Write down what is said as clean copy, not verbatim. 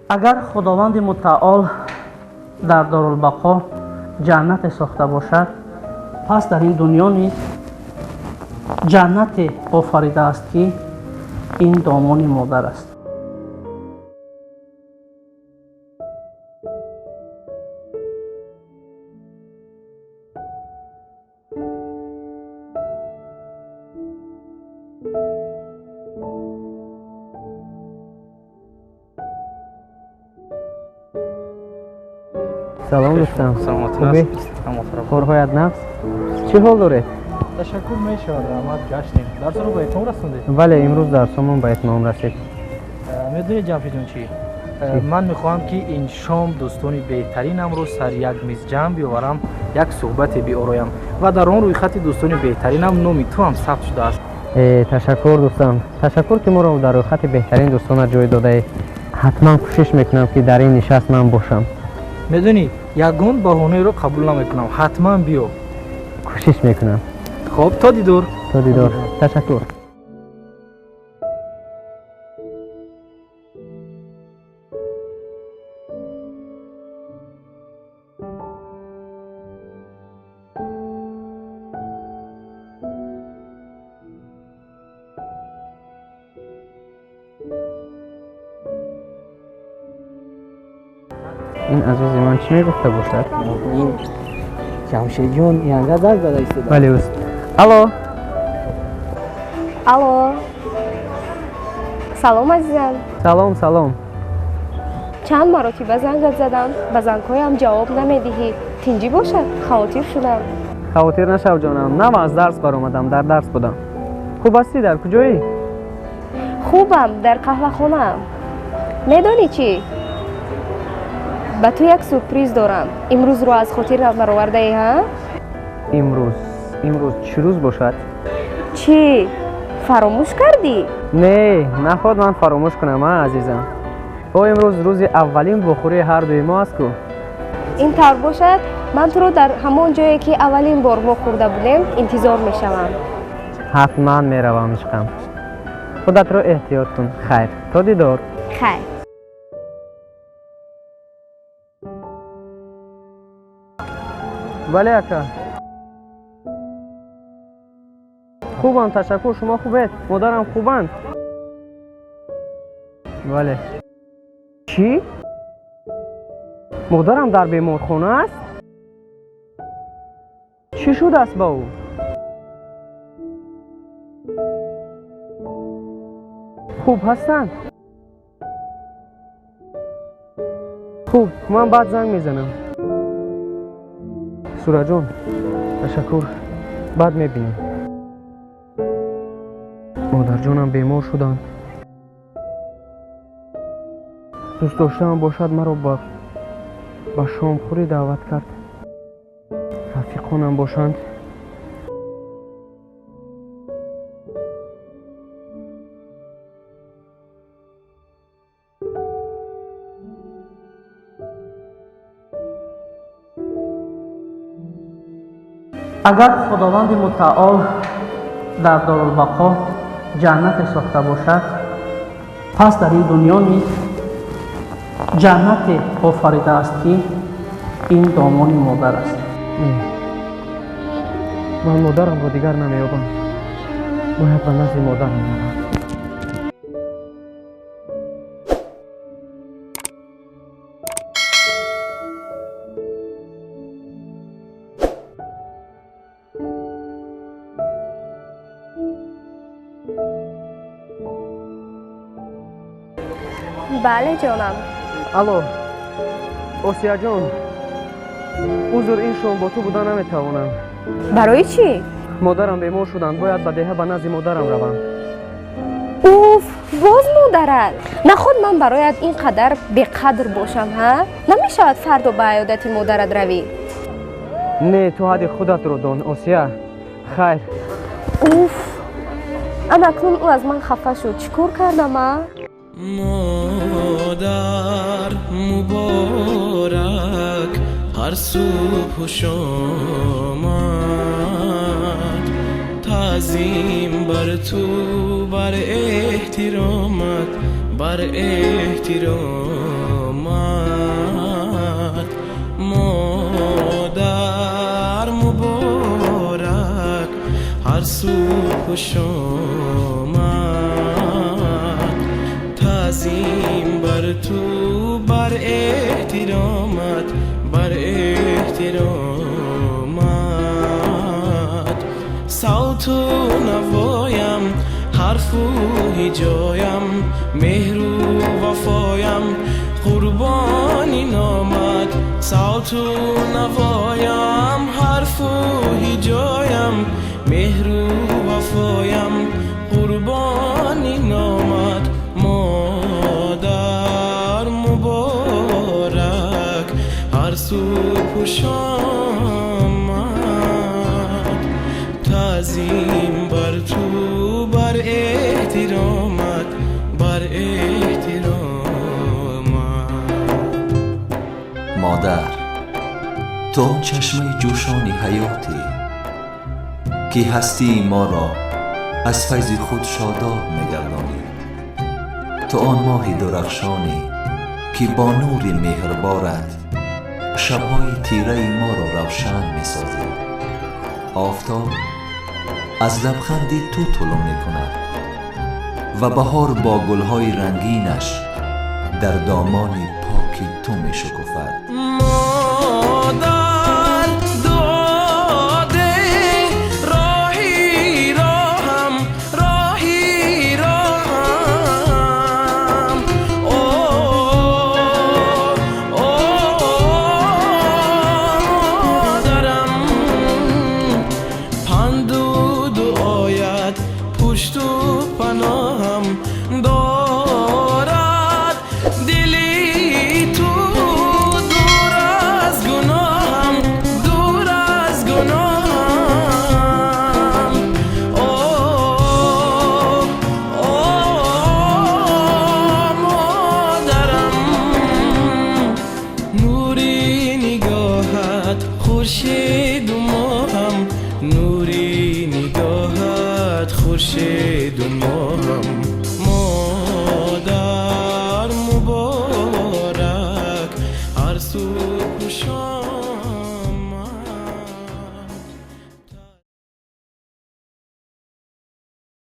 Агар Худованди Мутаол дар Дорулбақо ҷаннате сохта бошад, пас дар ин дунё низ ҷаннате офаридааст, ки ин домони модар аст. Салом, дӯстам. Хубӣ? Корҳоят нағз? Чӣ ҳол доред? Ташаккур, мешавад, раҳмат. Гаштем. Дарсро ба итмом расондед? Бале, имрӯз дарсомон ба итмом расид. Медонед, Ҷамшидҷон, чӣ? Ман мехоҳам, ки ин шом дӯстони беҳтаринамро сари як миз ҷамъ биёварам, як суҳбате биороям ва дар он рӯйхати дӯстони беҳтаринам номи ту ҳам сабт шудааст. Ташаккур, дӯстам, ташаккур, ки моро дар рӯйхати беҳтарин дӯстонат ҷой додаед. Ҳатман кӯшиш мекунам, ки дар ин нишаст ман бошам. Медонӣ, ягон баҳонаеро қабул намекунам, ҳатман биё. Кӯшиш мекунам. Хоб, то дидор. То дидор, ташаккур. Ин азизи ман чӣ мегуфта бошад? Ҷамшедҷон янга занг зада истода. Бале, уст. Алло. Алло, салом, азизам. Салом, салом. Чанд маротиба зангат задам, ба зангҳоям ҷавоб намедиҳӣ. Тинҷӣ бошад? Хавотир шудам. Хавотир нашав, ҷонам. Нав аз дарс баромадам, дар дарс будам. Хуб ҳастӣ? Дар куҷоӣ? Хубам, дар қаҳвахонаам. Медонӣ чӣ, ба ту як сюрприз дорам. Имрӯзро аз хотир баровардаӣ, ҳа? Имрӯз? Имрӯз чӣ рӯз бошад? Чӣ, фаромӯш кардӣ? Не, наход ман фаромӯш кунам, а, азизам? О, имрӯз рӯзи аввалин вохӯрии ҳардуи мо аст ку. Ин тавр бошад, ман туро дар ҳамон ҷое, ки аввалин бор вохӯрда будем, интизор мешавам. Ҳатман меравам, ишқам. Худатро эҳтиёт кун. Хайр, то дидор. Хайр. Бале, ака, хубам, ташаккур. Шумо хубед? Модарам хубанд? Бале. Чӣ, модарам дар беморхона аст? Чӣ шудааст ба ӯ? Хуб ҳастанд? Хуб, ман баъд занг мезанам. Сураҷон, ташаккур, баъд мебинем. Модарҷонам бемор шуданд. Дӯст доштаам бошад, маро ба шомхӯрӣ даъват кард. Рафиқонам бошанд. Агар Худованди Мутаол дар Дорулбақо ҷаннате сохта бошад, пас дар ин дунё низ ҷаннате офаридааст, ки ин домони модар аст. Не, ман модарамро дигар намеёбам. Бояд ба назди модарам равам. Бале, ҷонам. Алло, Осияҷон, узр, ин шом бо ту буда наметавонам. Барои чӣ? Модарам бемор шуданд, бояд ба деҳа ба назди модарам равам. Уф, боз модарат? Наход ман бароят ин қадар беқадр бошам, ҳа? Намешавад фардо ба аёдати модарат равӣ? Не, ту ҳадди худатро дон, Осия. Хайр. Уф, ана акнун ӯ аз ман хафа шуд. Чӣ кор кардам, а? Модар муборак ҳар субҳу шомат, таъзим бар ту, бар эҳтиромат, бар эҳтиромат. омад. Модар муборак ҳар субҳу шомат. Таъзим бар ту, бар эҳтиромат, бар эҳтиромат. Савту навоям, ҳарфу ҳиҷоям, меҳру вафоям, қурбони номат. Савту навоям, ҳарфу ҳиҷоям, меҳру вафоям, қурбони номат. Модар муборак ҳар субҳу шомат. Таъзим бар ту, бар эҳтиромат, бар эҳтиромат. Модар, ту он чашмаи ҷӯшони ҳаётӣ, ки ҳастии моро аз файзи худ шодоб мегардонӣ. Ту он моҳи дурахшонӣ, ки бо нури меҳрборат шабҳои тираи моро равшан месозӣ. Офтоб аз лабханди ту тулӯъ мекунад ва баҳор бо гулҳои рангинаш дар домони поки ту мешукуфад. Модар.